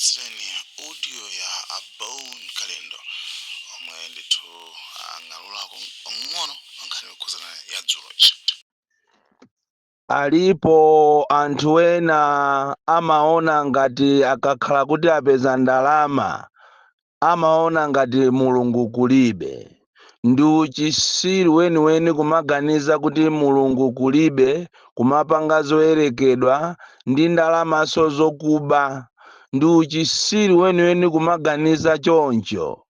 Ndikupatsireni audio ya a Bon Kalindo omwe ndithu ang'alulako pang'ono pa nkhani yokhuzana ya dzulo ija. Alipo anthu ena amaona ngati akakhala kuti apeza ndalama, amaona ngati Mulungu kulibe. Ndi uchisiru weniweni kumaganiza kuti Mulungu kulibe, kumapanga zoyerekedwa ndi ndalamaso zokuba. Ndi uchisiru weniweni kumaganiza choncho.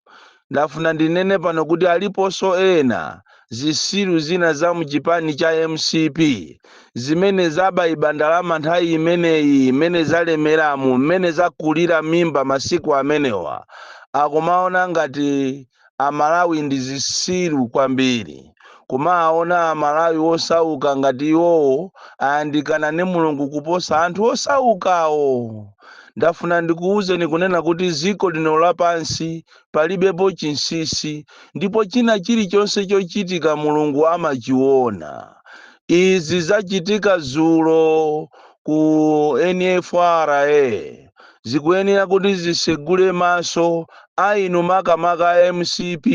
Ndafuna ndinene pano kuti aliponso ena zisiru zina za mchipani cha MCP zimene zabayiba ndalama nthawi imeneyi, imene zalemeramu, mmene zakulira mimba masiku amenewa, akumaona ngati Amalawi ndi zisiru kwambiri, kumaona Amalawi osauka ngati iwowo ayandikana ndi Mulungu kuposa anthu osaukawo. Ndafuna ndikuwuzeni kunena kuti dziko lino lapansi palibepo chinsinsi, ndipo china chilichonse chochitika Mulungu amachiona. Izi zachitika dzulo ku NFRA zikuyenera kuti zisegule maso a inu, makamaka MCP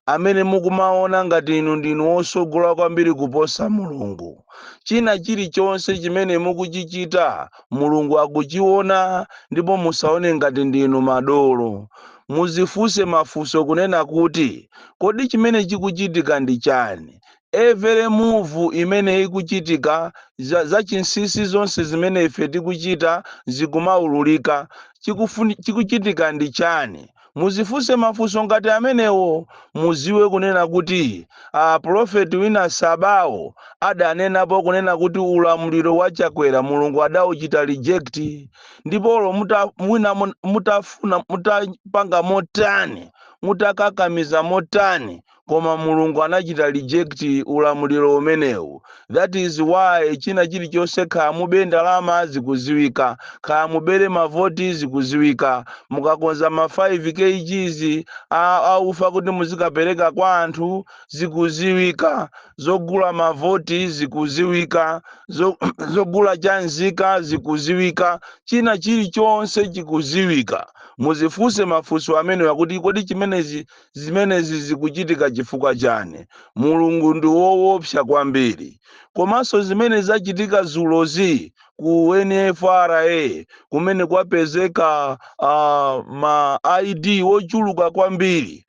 amene mukumaona ngati inu ndinu osogola kwambiri kuposa Mulungu. China chilichonse chimene mukuchichita Mulungu akuchiona, ndipo musaone ngati ndinu madolo. Muzifunse mafunso kunena kuti, kodi chimene chikuchitika ndi chani? Every move imene ikuchitika, za chinsinsi zonse zimene ife tikuchita zikumaululika. Chikuchitika ndi chani? Muzifunse mafunso ngati amenewo, muziwe kunena kuti profeti wina Sabawo adanenapo kunena kuti ulamuliro wa Chakwera Mulungu adauchita reject, ndipo olo mwina mutafuna mutapanga motani, mutakakamiza motani, koma Mulungu anachita reject ulamuliro umenewu. That is why china chilichonse, kaya mube ndalama, zikuziwika, kaya mubere mavoti, zikuziwika, mukakonza ma 5 kgs aufa kuti muzikapereka kwa anthu, zikuziwika, zogula mavoti zikuziwika, zogula chanzika zikuziwika, china chilichonse chikuziwika. Muzifunse mafunso amene akuti, kodi zimenezi zikuchitika chifukwa chani? Mulungu ndi woopsa kwambiri. Komanso zimene zachitika zulozi ku NFRA, kumene kwapezeka ma ID wochuluka kwambiri,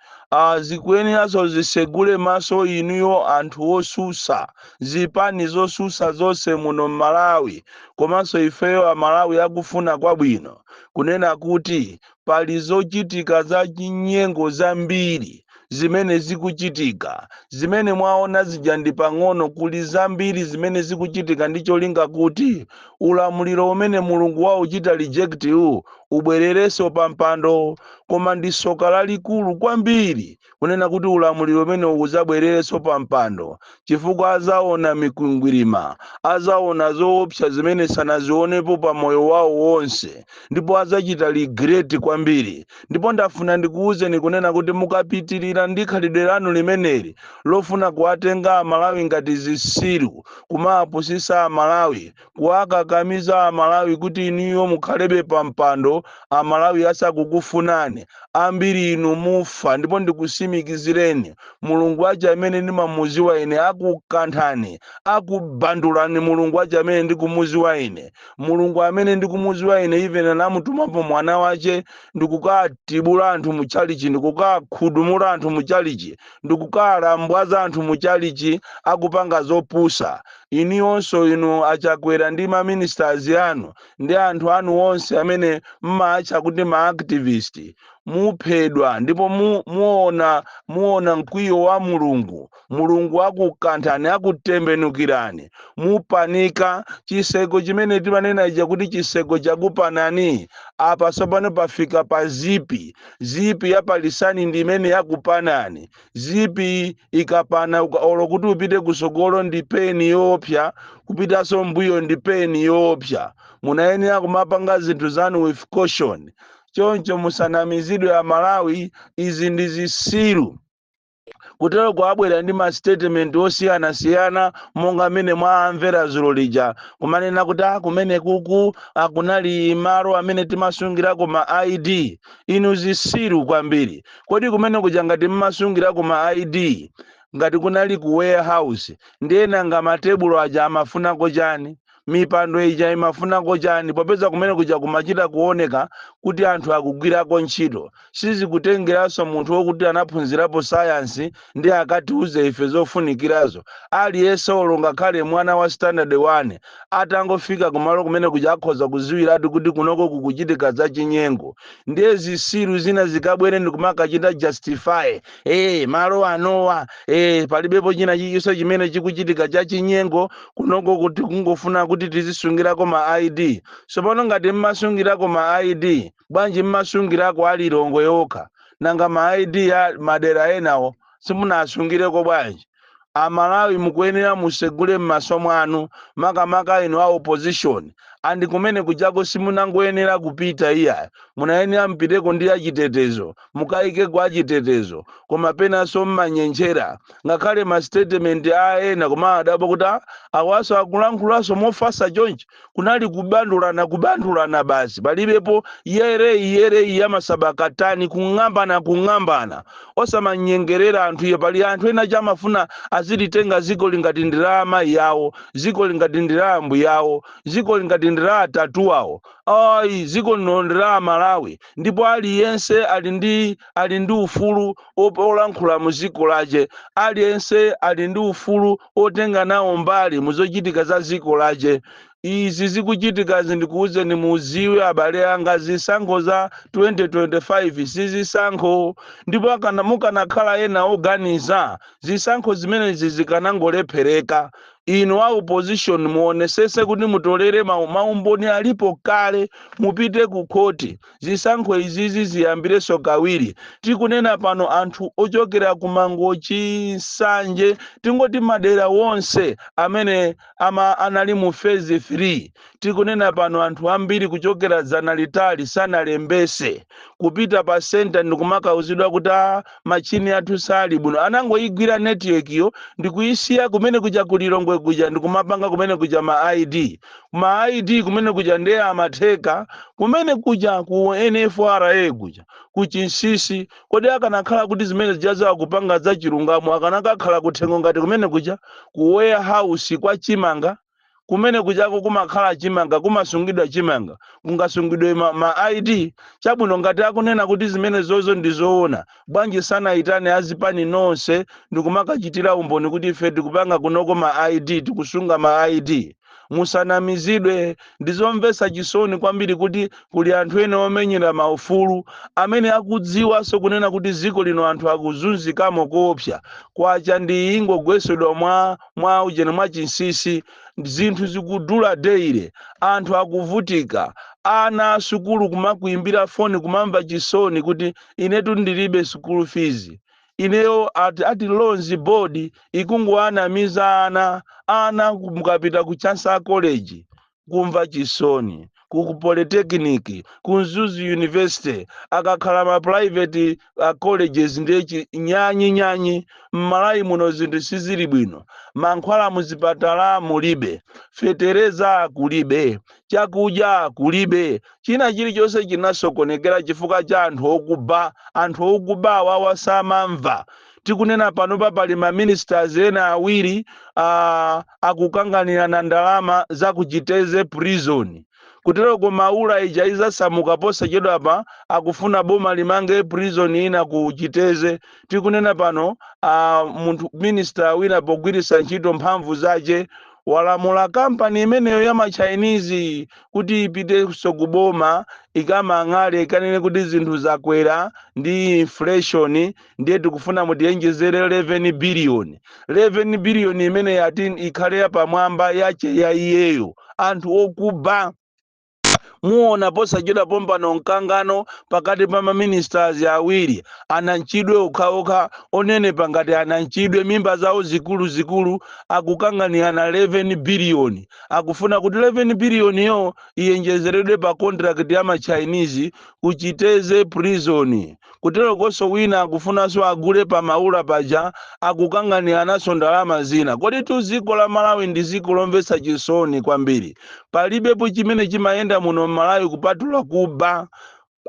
zikuyeneranso zisegule maso inuyo anthu osusa, zipani zosusa zonse muno m'Malawi, komanso ifeyo Amalawi akufuna kwabwino, kunena kuti pali zochitika za chinyengo zambiri zimene zikuchitika. Zimene mwaona zija ndi pang'ono, kuli zambiri zimene zikuchitika ndi cholinga kuti ulamuliro umene Mulungu wauchita reject u ubwererenso pa mpando. Koma ndi soka lalikulu kwambiri kunena kuti ulamuliro umene uzabwererenso pa mpando, chifukwa azaona mikwingwirima, azaona zoopsa zimene sanazionepo pa moyo wawo wonse, ndipo azachita regret kwambiri. Ndipo ndafuna ndikuwuzeni kunena kuti mukapitirira ndi khalidwe lanu limeneli lofuna kuwatenga Amalawi ngati zisiru, kumapusisa Amalawi, kuwakakamiza Amalawi kuti inuyo mukhalebe pa mpando Amalawi asakukufunani, ambiri inu mufa. Ndipo ndikusimikizireni, Mulungu wace amene ndimamuziwa ine akukanthani, akubandulani. Mulungu wace amene ndikumuziwa ine, Mulungu amene ndikumuziwa ine, even anamutumapo mwana wace ndikukatibula anthu muchalichi, ndikukakhudumula anthu muchalichi, ndikukalambwaza anthu muchalichi akupanga zopusa. Iniyonso inu Achakwera ndi maministers anu ndi anthu anu onse amene mmatcha kuti ma activist, muphedwa, ndipo muona mkwiyo wa Mulungu. Mulungu akukanthani, akutembenukirani, mupanika. Chiseko chimene timanena ija kuti chiseko chakupanani, apa tsopano pafika pa zipi. Zipi yapalisani ndi imene yakupanani. Zipi ikapana, olo kuti upite kusogolo ndi pain yoopsa, kupitanso mbuyo ndi pain yoopsa. Munayenera kumapanga zinthu zanu with caution. Choncho musanamizidwe Amalawi, izi ndi zisiru. Kuteroko abwera ndi ma statement osiyanasiyana, monga amene mwamvera dzulo lija, kumanena kuti kumene kuku akunali malo amene timasungirako ma ID. Inu zisiru kwambiri! Kodi kumene kuja ngati mmasungirako ma ID, ngati kunali ku warehouse, ndiye nanga matebulo aja amafunako chani? Mipando ija imafunako chani, popeza kumene kuja kumachita kuoneka kuti anthu akugwirako ntchito? Sizikutengeranso munthu wokuti anaphunzirapo sayansi ndi akatiuze ife zofunikirazo. Aliyense, olo ngakhale mwana wa standard 1, atangofika kumalo kumene kuja akhoza kuziwiratu kuti kunoko kukuchitika zachinyengo. Ndiye zisiru zina zikabwere ndikumakachita justify, malo anowa, palibepo china chilichonse chimene chikuchitika chachinyengo kunoko, kuti kungofuna kuti tizisungirako ma ID. Tsopano ngati mmasungirako ma ID, bwanji mmasungirako a Lilongwe yokha? Nanga ma ID ya madera enawo simunasungireko bwanji? Amalawi, mukuyenera musegule m'maso mwanu, makamaka inu a opposition. And kumene kujako simunangoyenera kupita iya, munayenera mpiteko ndi achitetezo, mukayikeko achitetezo. Koma penanso mmanyenjera, ngakhale ma statement a ena koma adabo kuti awaso akulankhulaso mofasa chonchi. Kunali kubandulana, kubandulana basi, palibepo yereyi yereyi yamasabakatani, kung'ambana, kung'ambana, osamanyengerera anthu iye. Pali anthu ena chamafuna azilitenga ziko lingati ndi la amayi yawo, ziko lingati ndi la ambuye yawo, ziko lingati ndi la atatu awo. Ayi, ziko lino ndi la Malawi, ndipo aliyense ali ndi ufulu olankhula mu ziko lace. Aliyense ali ndi ufulu otenga nawo mbali muzochitika za ziko lace. Izi zikuchitika, ndikuwuzeni muziwe abale anga, zisankho za 2025 sizisankho. Ndipo akana mukanakhala ena oganiza, zisankho zimenezi zikanangolephereka. Inu a opposition, muonesese kuti mutolere maumboni alipo kale, mupite ku khoti, zisankho izizi ziyambirenso kawiri. Tikunena pano, anthu ochokera ku Mangochi, Nsanje, tingoti madera wonse amene anali mu phase 3, tikunena pano anthu ambiri kuchokera dzana litali sanalembese. Kupita pa center ndikumakauzidwa kuti machini athu sali bwino. Anangoyigwira network yo ndikuyisiya kumene kuja ku Lilongwe kuja, ndikumapanga kumene kuja ma ID, ma ID kumene kuja. Ndiye amatheka kumene kuja ku NFRA kuja ku Chinsisi. Kodi akanakhala kuti zimene zijazo akupanga za chilungamo, akanakakhala kuthengo ngati kumene kuja ku warehouse kwa chimanga? Kumene kujako kumakhala chimanga, kumasungidwa chimanga, kungasungidwe ma ID? Chabwino, ngati akunena kuti zimene zozo ndi zoona, bwanji sanayitane azipani nonse ndikumakachitira umboni kuti ife tikupanga kunoko ma ID, tikusunga ma ID? Musanamizidwe. Ndizomvetsa chisoni kwambiri kuti kuli anthu ena omenyera maufulu amene akudziwanso kunena kuti dziko lino anthu akuzunzikamo koopsa. Kwacha ndi ingogwesedwa mwa ujene, mwa chinsisi. Zinthu zikudula daily, anthu akuvutika, ana asukulu kumakuimbira foni kumamva chisoni kuti inetu ndilibe school fees ineyo. Ati loans board ikungoanamiza ana. Ana mukapita ku Chancellor College, kumva chisoni, ku Polytechnic, ku Mzuzu University, akakhala ma private colleges ndiye nyanyi nyanyi. M'Malawi muno zinthu sizili bwino. Mankhwala muzipatala mulibe, fetereza kulibe, chakudya kulibe, china chilichonse chinasokonekera chifukwa cha anthu okuba. Anthu okuba awawa samamva. Tikunena panopa pali ma ministers ena awiri akukanganirana ndalama za kuchiteze prison. Kuteroko Maula ija izasamuka posachedwapa. Akufuna boma limange prison ina ku Chiteze. Tikunena pano, munthu minister wina pogwiritsa ntchito mphamvu zace walamula kampani imeneyo ya ma Chinese kuti ipitenso kuboma ikamang'ale, ikanene kuti zinthu zakwera ndi inflation, ndiye tikufuna mutiyenjezere 11 billion. 11 billion imene yati ikhale yapamwamba yache ya iyeyo. Anthu okuba. Muona posachedwa pompano mkangano pakati pa maministers awiri, anamchidwe okhaokha, onenepa ngati anamchidwe, mimba zawo zikuluzikulu, akukanganirana 11 biliyoni. Akufuna kuti 11 biliyoni yo iyenjezeredwe pa contract ya ma Chinese kuchiteze prison. Kuterokonso wina akufunanso agule pa Maula paja, akukanganiranaso ndalama zina. Kodi tu dziko la Malawi ndi dziko lomvetsa chisoni kwambiri. Palibepo chimene chimayenda muno m'Malawi kupatula kuba.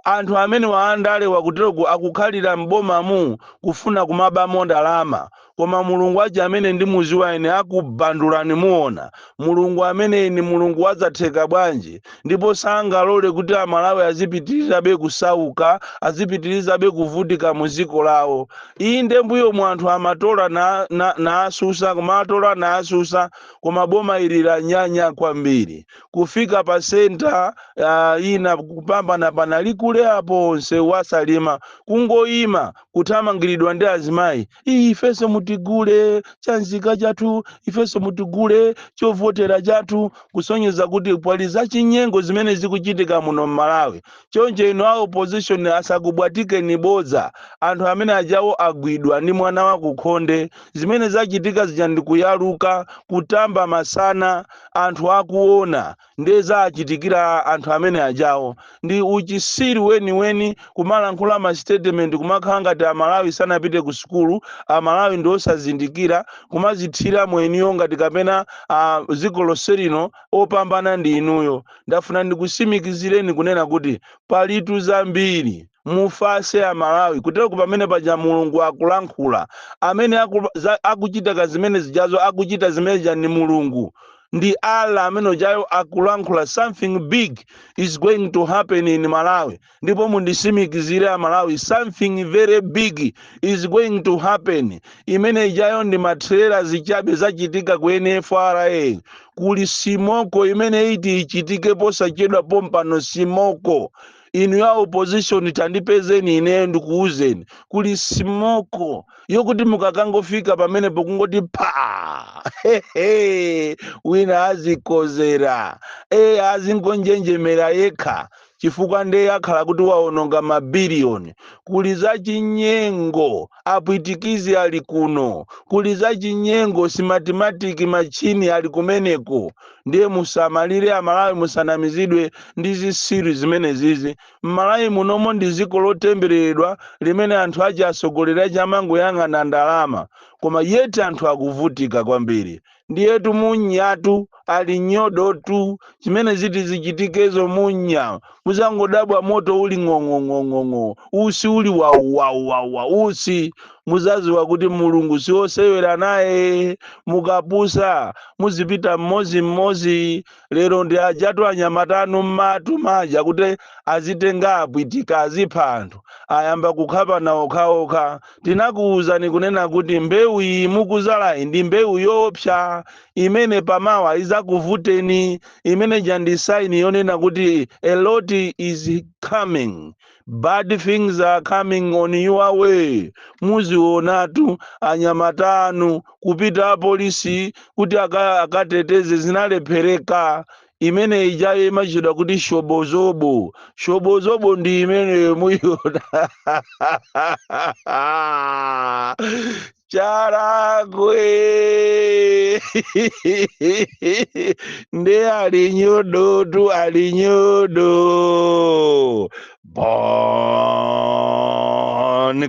Anthu amene waandale wakuteroku akukhalira m'bomamu kufuna kumabamo ndalama. Koma Mulungu aja amene ndimuziwa ine akubandulani. Muona Mulungu amene ni Mulungu wadzatheka bwanji, ndipo sangalole kuti Amalawi azipitirirabe kusauka, azipitirizabe kuvutika mu dziko lawo. Inde, mbuyo mu anthu amatola na asusa, kumatola na asusa, koma boma ili lanyanya kwambiri kufika pa center ina kupambana panali kule apo msewu wasalima, kungoyima kuthamangiridwa ndi azimayi: "Iyi, ifenso mutigule chanzika chathu, ifenso mutigule chovotera chathu," kusonyeza kuti pali zachinyengo zimene zikuchitika muno m'Malawi. Choncho inu a opposition, asakubwatikeni bodza. Anthu amene ajawo agwidwa ndi mwana wa kukhonde. Zimene zachitika zija ndikuyaluka, kutamba masana anthu akuona, ndiye zachitikira anthu amene ajawo ndi uchisiri weniweni, kumalankhula ma statement kumakhala ngati Amalawi sanapite ku sukulu, Amalawi ndi osazindikira, kumazithira mweniyo ngati kapena dziko lonse lino opambana ndi inuyo. Ndafuna ndikusimikizireni kunena kuti palitu zambiri mufase Amalawi. Kutero pamene paja Mulungu akulankhula. Amene akuchita ka zimene zijazo, akuchita zimene zija ndi Mulungu, ndi Allah amene ujayo akulankhula. Something big is going to happen in Malawi. Ndipo mundisimikizire Amalawi, something very big is going to happen. Imene ijayo ndi matrailer zichabe zachitika ku NFRA. Kuli simoko imene iti ichitike posachedwa pompano, simoko. Inu ya opposition, tandipezeni ineyo ndikuuzeni. Kuli simoko yokuti mukakangofika pamenepo kungoti pa hehe, wina azikozera e azingonjenjemera yekha, chifukwa ndiye akhala kuti waononga mabiliyoni. Kuli za chinyengo, apwitikizi ali kuno. Kuli za chinyengo, Smartmatic machine ali kumeneko. Ndiye musamalire Amalawi, musanamizidwe ndi zisiru zimene zizi. Mmalawi munomo ndi dziko lotembereredwa limene anthu aja atsogoleri aja amangoyang'ana ndalama, koma yeti anthu akuvutika kwambiri. Ndiyetu munyatu ali nyodotu. Chimene ziti zichitikezo munya muzangodabwa moto uli ng'ong'ong'ong'o, usi uli wauwauwawa usi. Muzaziwa kuti Mulungu siwosewera naye. Mukapusa muzipita mmodzi. Lero ndi ajatu anyamata anu mmatu maja kuti azitenga apwitika, azipha anthu, ayamba kukhapana okhaokha. Tinakuwuzani kunena kuti mbewu iyi mukuzalayi ndi mbewu yoopsa imene pamawa izakuvuteni. Imene ja ndi sign yonena kuti a lot is coming, bad things are coming on your way. Muzionatu anyamata anu kupita apolisi kuti akateteze zinalephereka. Imene ijayo imachedwa kuti shobozobo. Shobozobo ndi imeneyo muyiona. Charagwe ndi alinyodotu, alinyodo. Bon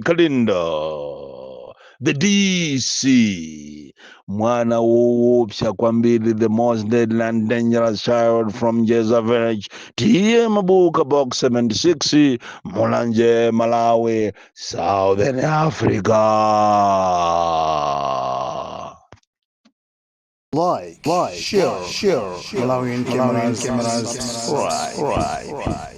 Kalindo, the DC, mwana woopsa kwambiri, the most deadly and dangerous child from Jeza Village, T/A Mabuka, Box 76, Mulanje, Malawi, Southern Africa. Like, share, Malawian cameras, subscribe.